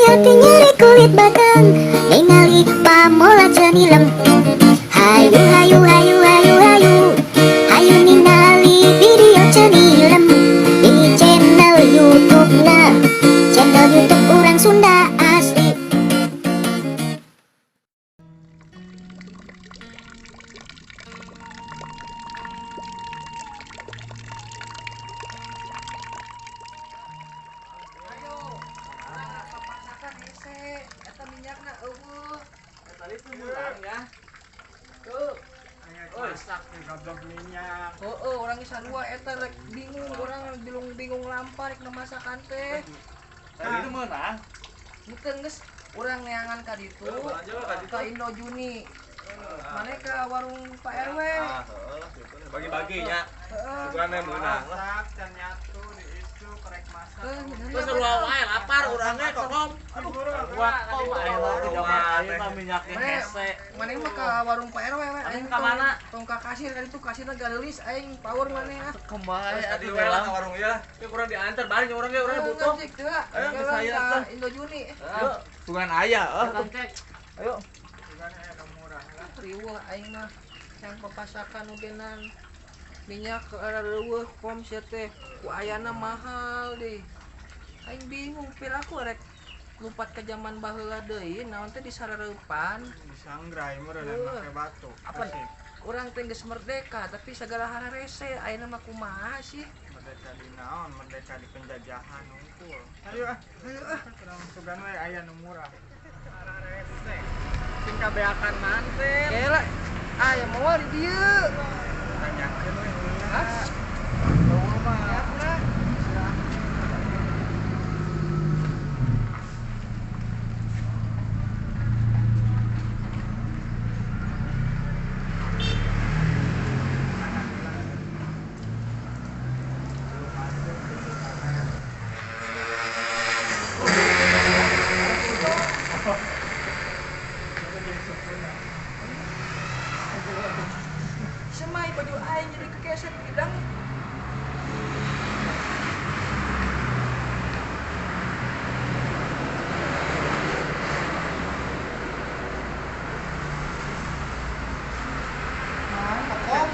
Hati nyeri kulit batang ningali pamola cenilem. Hayu hayu hayu hayu hayu hayu ningali video cenilem di channel YouTube na, channel YouTube urang Sunda asli. Ayo, urang papasakan hese, eta minyakna eueuh. Tadi itu murah ya. Tuh. Masak nih goblok minyak. Heeh, urang geus sarua eta rek bingung, urang bingung bingung lampar rek masakan teh. Tadi itu meunang. Henteu geus urang neangan ka ditu. Belanja lah ka ditu. Ka Indo Juni. Mane ka warung Pak RW. Ah, heeh lah gitu. Bagi-baginya. Heeh. Sugana meunang lah. Masak can nyatu diisu kerek masak. Terus sarua wae lapar urangnya kokom. Buat Kom ayo mah minyaknya hese. Mane mah ka warung Pak RW we. Aing ka mana? Tong ka kasir ka ditu, kasirna galelis aing power mane ah. Kemarin tadi wae lah ka warung ieu lah. Ieu kurang diantar bari urang ge urang butuh. Ayo Ayo, ke saya, ka teh. Indo Juni. Ayo, sugan aya eueuh. Ayo. Riweuh aing mah yang papasakan ogenan minyak ke arah reueuh kom sia teh ku ayana mahal deh aing bingung piraku rek lompat ke zaman baheula deui naon teh disarareupan. Disangrai meureun make batu. Apa? Urang teh geus merdeka tapi sagala hararese ayeuna mah kumaha sih. Merdeka di naon? Merdeka di penjajahan unggul. Ayo ah, ayo ah. Urang sugan we aya nu murah. Hararese. Sing kabeakan manten. Kela aya moal di dieu. Tanyakeun we heula. Hah? Eueuh mah. Minyakna. Semai baju aing jadi kekeset bidang. Nah, kokom.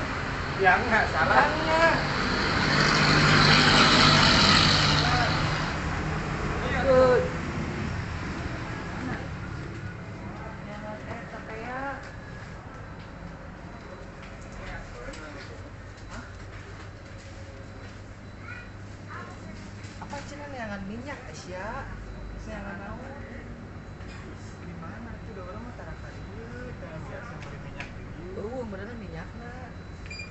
Ya enggak salah. Bilangnya. Good. Apa cenah neangan minyak sia? Neangan naon? Di mana tuh da urang mah tara ka dieu, tara biasa beli minyak di dieu. Eueuh benerna minyakna.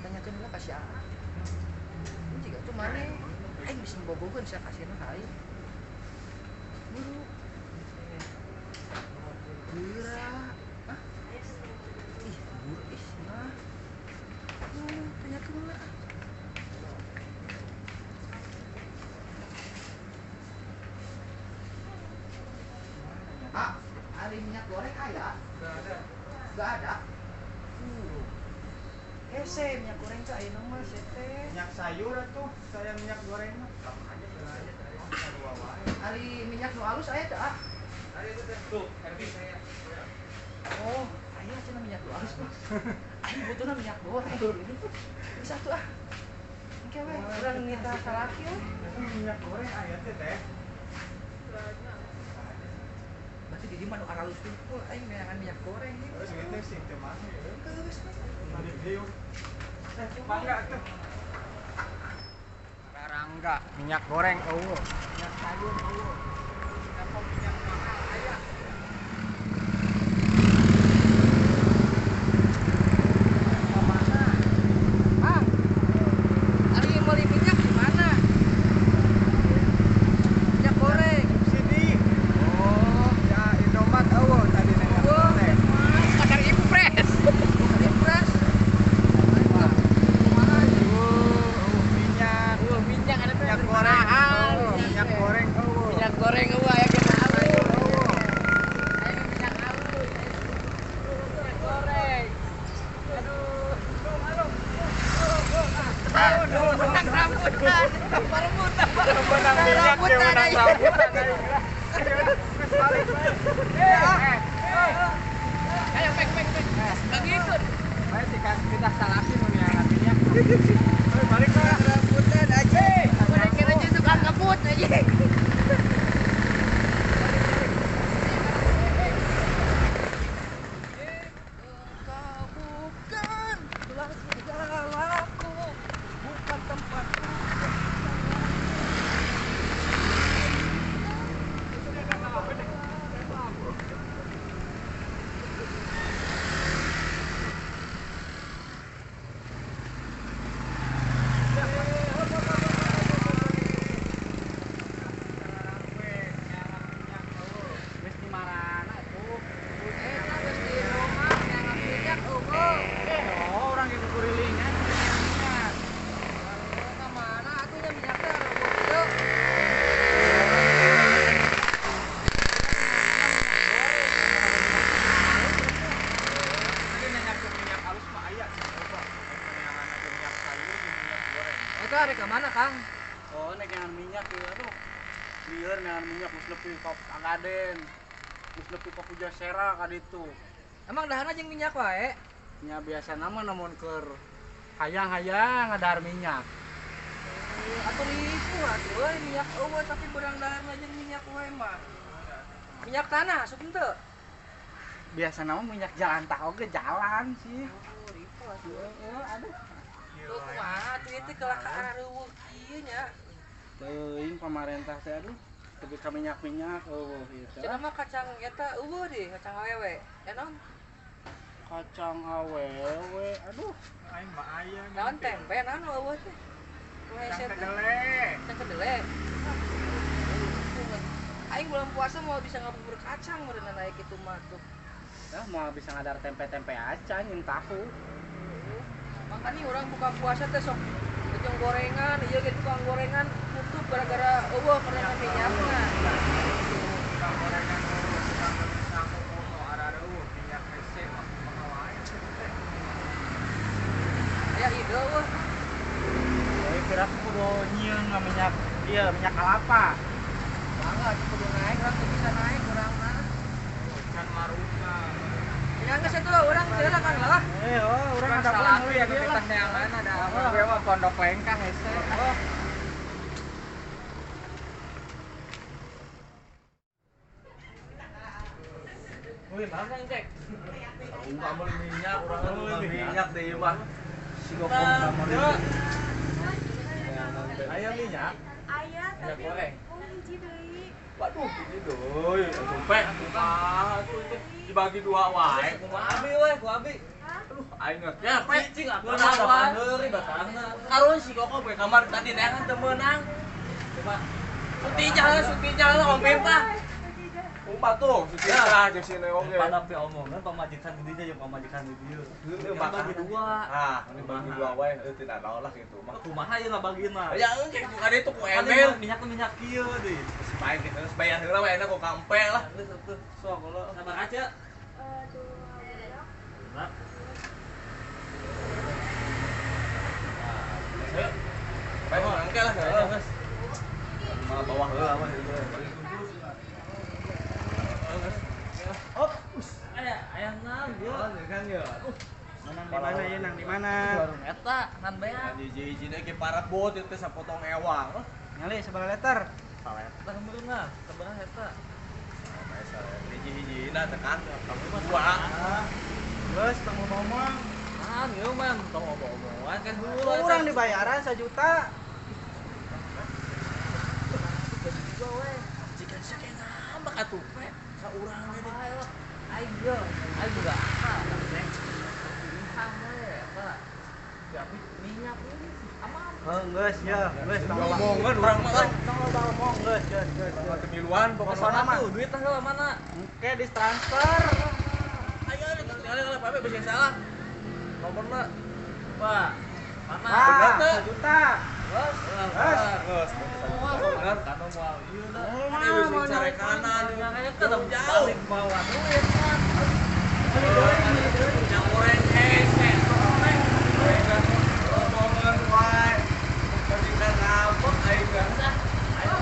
Tanyakeun heula ka si Aa. Ini jiga tuh maneh aing bisa bobogohan sia kasirna ka aing. Buru. Geura. Hah? Ih, buru ih mah. Tanyakeun heula. Ah, ari minyak goreng aya? Enggak ada. Enggak ada. Hese minyak goreng teh ayeuna mah sia teh. Minyak sayur atuh, saya minyak goreng mah. Sama aja aja tadi. Sarua wae. Ari minyak nu alus aya teh ah? Ayo itu teh. Tuh, Ervi saya. Oh, aya cenah minyak nu alus mah. Aing butuhna minyak goreng. Bisa tuh ah. Engke we urang nita salaki we. Eta minyak goreng aya teh teh. Berarti di dieu mah nu aralus hungkul aing neangan minyak goreng ieu. Terus gitu sih teu mah. Geus we. Balik dieu. Mangga tuh. Rangga, minyak goreng eueuh. Minyak sayur eueuh. Kenapa minyak mahal aya? Ka mana? Bang. Ari meuli minyak di mana? Minyak goreng. Subsidi. Oh, Ya Indomaret eueuh tadi nanya Eueuh. teh. Kadar impres. Kadar impres. Kumaha Eueuh, eueuh minyak. Eueuh minyak ada teh. Minyak goreng. Mahal. Eueuh, minyak goreng eueuh. Minyak goreng mana, Kang? Oh, nek ngan minyak ieu aduh. Lieur ngan minyak geus nepi ka Kagaden. Geus nepi ka Pujasera ka ditu. Emang daharna jeung minyak wae? Nya biasana mah namun keur hayang-hayang ngadahar minyak. Atuh ribu atuh euy minyak eueuh tapi beurang daharna jeung minyak wae mah. Minyak tanah asup henteu? Biasana mah minyak jalan tah oge jalan sih. Oh, ribu atuh. Heeh, aduh. Tuh kumaha atuh ieu teh kalah ka areueuh kieu nya. Teuing pamarentah teh aduh, tapi ka minyak-minyak eueuh ieu teh. Cenah mah kacang eta eueuh deh, kacang awewe. Ya naon? Kacang awewe, aduh. Aing mah aya. Naon tempe naon eueuh teh? Kacang kedele. Kacang kedele. Aing bulan puasa mau bisa ngabubur kacang meureunna naik itu mah tuh. Ya mau bisa ngadar tempe-tempe acan jeung tahu. Makanya orang buka puasa teh sok jeung gorengan, ieu ge tukang gorengan tutup gara-gara eueuh karena minyakna. Tukang gorengan eueuh, tukang beli sangu komo arareueuh minyak hese mah kumaha wae teh. Aya ide eueuh. Kira aku kudu nyieun minyak ieu minyak kalapa. Mangga atuh kudu naik, urang teu bisa naik urang mah. Can marungna. Ya geus atuh urang teu lah Kang lah. Oh, urang ada salah ya kita neangan ada gue mah pondok lengkah hese. Oh. Wih, mana cek? Enggak beli minyak, urang beli minyak deh mah. Si gopong sama dia. Ayam minyak? Ayah, tapi goreng. Oh, hiji deui. Waduh, hiji deui. Tumpe kumaha tuh teh dibagi dua wae. Kumaha abi we, ku abi. Aduh, aing geus. Ya, cicing atuh ada heuri batangna. Karuan si Koko we kamar tadi neangan teu meunang. Coba. Suti jalan Om Pimpa. Umpa tuh, suti jalan jeung si Neo oge. Pada pe omongan pamajikan di dinya jeung pamajikan di dieu. Heueuh, bagi dua. Ah, dibagi dua wae, heueuh tidak naon lah gitu mah. Kumaha ieu ngabagina? Ya engke ku ka ditu ku emel. Minyak tuh minyak kieu deui. Geus bae gitu, geus bayar heula we enak ku kampe lah. Geus atuh. Sok lo sabar aja. Dua. Nah. Nah, bae mah engke lah heula geus. Mah bawah heula mah gitu. Hop. Aya naon ieu? Kan ya. Nang di mana ya, nang di mana? Warung eta, nan beak. Hiji-hijina ge parabot ieu teh sapotong ewang. Nyali sabaraha liter? Saleta meureunna, sabaraha eta? Hiji-hijina teh kan dua. Geus tong ngomong. Ah, ieu mah tong ngomong-ngomongan kan heula. Urang dibayaran 1 juta. Jika sia kayak ngambek atuh pe ka urang ge. Aing ge, aing juga akal teh. Pilihan we eta. Tapi minyak ini aman. Heuh, geus ya, geus tong Ngomongan urang mah euy. Tong loba omong geus, geus, geus. Temiluan pokokna mah. Tuh duit tah heula mana? Engke ditransfer. Ayo tinggal Pak bisa salah. Nomorna. Pak. Mana? Bener teh? 1 juta. Geus. Geus. Bener kan moal ieu dah. Kan sing carekanan. Makanya kan jauh bawa duit kan. Minyak goreng hese. Gorengan omongan wae. Majikan ngambek aing geus. Ayo.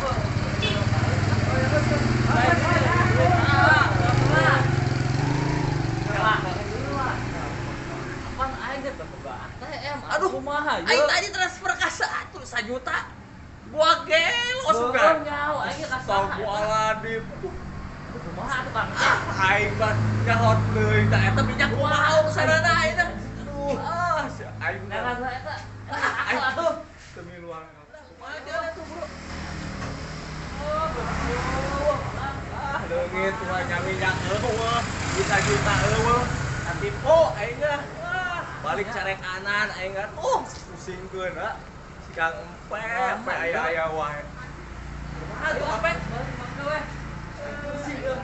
Aduh, kumaha aing tadi transfer ka 1 juta. Gua gelo sugan. Nyaho aing ka saha. Astagfirullahaladzim. Aduh kumaha atuh Kang? Ah, aing mah nyahot deui tah eta minyak kumaha sarana aing teh. Aduh, ah si aing mah. Nah, eta. Aing atuh. Temiluan. Kumaha jalan tuh, Bro? Oh, bro. Ah, leungit kumaha minyak eueuh. Bisa juta eueuh. Katipu aing mah. Balik carekanan aing mah. Pusingkeun ah. Si Kang Empe, empe aya-aya wae. Kumaha tuh Empe? Mangga we. Pusing euy.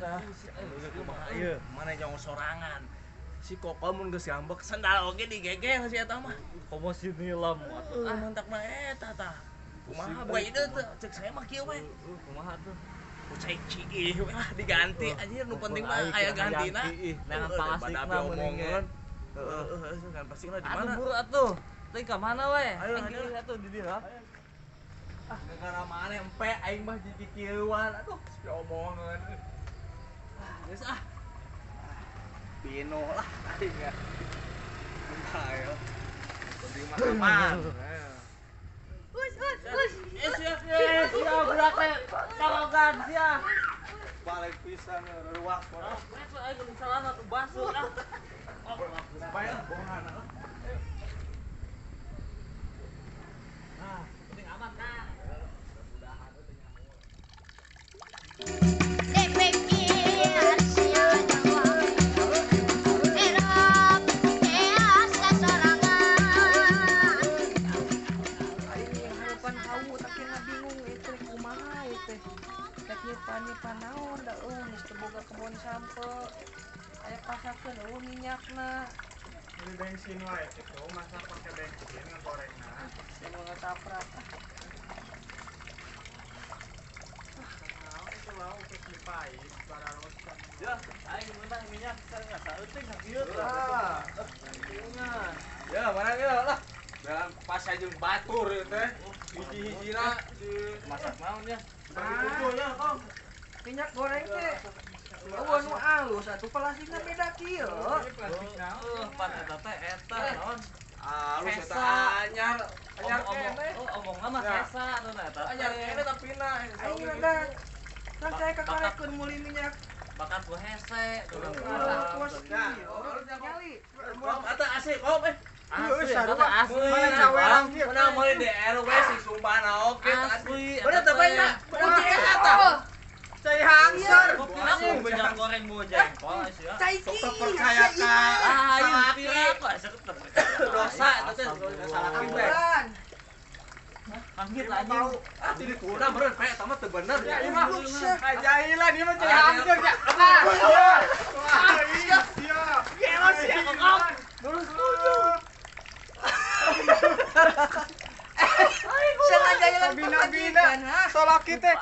Nah, ieu mana jong sorangan. Si Koko mun geus ngambek sendal oge digegel si eta mah. Komo si nilam atuh. Ah, mantak mah eta tah. Kumaha boga ide teu? Cek saya mah kieu we. Kumaha tuh? Ku cai ciih we lah diganti anjir nu penting mah aya gantina. Nangan plastikna meuning ge. Heeh, heeh, kan plastikna di mana? Atuh buru atuh. Teuing ka mana we? Ayo, Aing ayo. geulis atuh di dieu. Ah, gara mana empe aing mah jikikieuan. Aduh, si omongan. Ah, geus ah. Pino lah aing ya. Ayo. Penting mah aman. Us, us, us. Eh sia, eh sia budak teh. Talogan sia. Balik pisan ruas Ah, rek aing kudu celana tuh basuh ah. Oh, Bae lah bohongan lah. Ah, penting aman kan. Aing harapan hawu tapi na bingung itu kumaha ieu teh. Rek nyepan-nyepan naon da eueuh geus teu boga kebon sampe. Aya pasakeun eueuh minyakna. Beli bensin wae gitu, masa pakai bensin ngegorengna. Yang mau ngetaprak. Naon itu bau geus dipait bararosan. Ya, aing meunang minyak sareng saeutik sakieu. Ah. Ya, mana ya lah. Dalam pas aja batur ieu teh. Hiji-hijina di Masak naon ya? bagi kumpul ya, Kong. Minyak goreng teh eueuh nu alus atuh plastikna beda kieu. Ini plastik naon? Heuh, pan eta teh eta naon? Alus eta Hesa. anyar, anyar Omong-omong, keneh. oh, omongna mah Ya. hesa atuh na eta. Anyar teh. keneh tapi na. Aing rada kan saya kakarekeun meuli minyak Bakat ku hese. kos Ya, kieu. Nyali. Kom, eta asik, Kom. Eh, Asli, Iya, eta sarua. teh asli. Mana caweran kieu? Menang meuli di RW si sumpahna oke Asli, Bener eta teh teh. nya. Putih eta. Cai hangsar. Buktina ku minyak goreng mau jengkol sia. Cai Sok kieu, terpercaya sia ka ieu. Ah, ieu salaki. pira aku asa terpercaya. Dosa eta teh salaki teh. Ambulan. Anggit anjing. Ah, jadi kurang meureun pe eta mah teu bener. Ya, ieu mah Goblok, sia. kajailan ieu mah cai hangsar ya. Wah, iya, sia. Gelo sia kok. Terus setuju. Sengaja jalan Bina-bina. pemajikan, ha? Salaki teh.